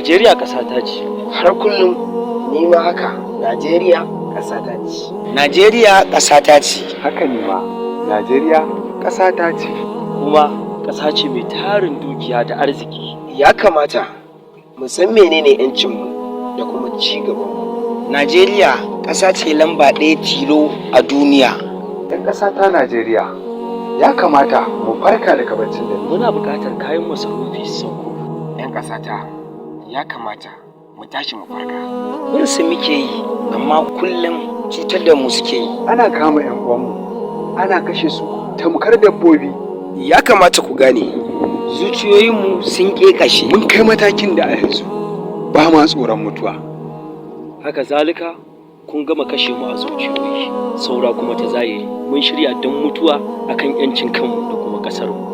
Najeriya ƙasa ta ce. Har kullum ni ma haka, Najeriya ƙasa ta ce. Najeriya ƙasa ta ce. Haka ne ma, Najeriya ƙasa ta ce. Kuma ƙasa ce mai tarin dukiya da arziki. Ya kamata mu san menene 'yancinmu da kuma ci gabanmu. Najeriya ƙasa ce lamba ɗaya tilo a duniya. 'Yan ƙasa ta Najeriya, ya kamata mu farka daga baccin da Muna buƙatar kayan masarufi su sauko. 'Yan ƙasa ta, ya kamata mu tashi mu farka. Bin su muke yi, amma kullum cutar da mu suke yi. Ana kama 'yan uwanmu, ana kashe su tamkar dabbobi. Ya kamata ku gane, Zuciyoyinmu sun ƙeƙashe. Mun kai matakin da a yanzu ba ma tsoron mutuwa. Haka zalika, kun gama kashe mu a zuciyoyi, saura kuma ta zahiri. Mun shirya don mutuwa akan 'yancin kanmu da kuma ƙasarmu.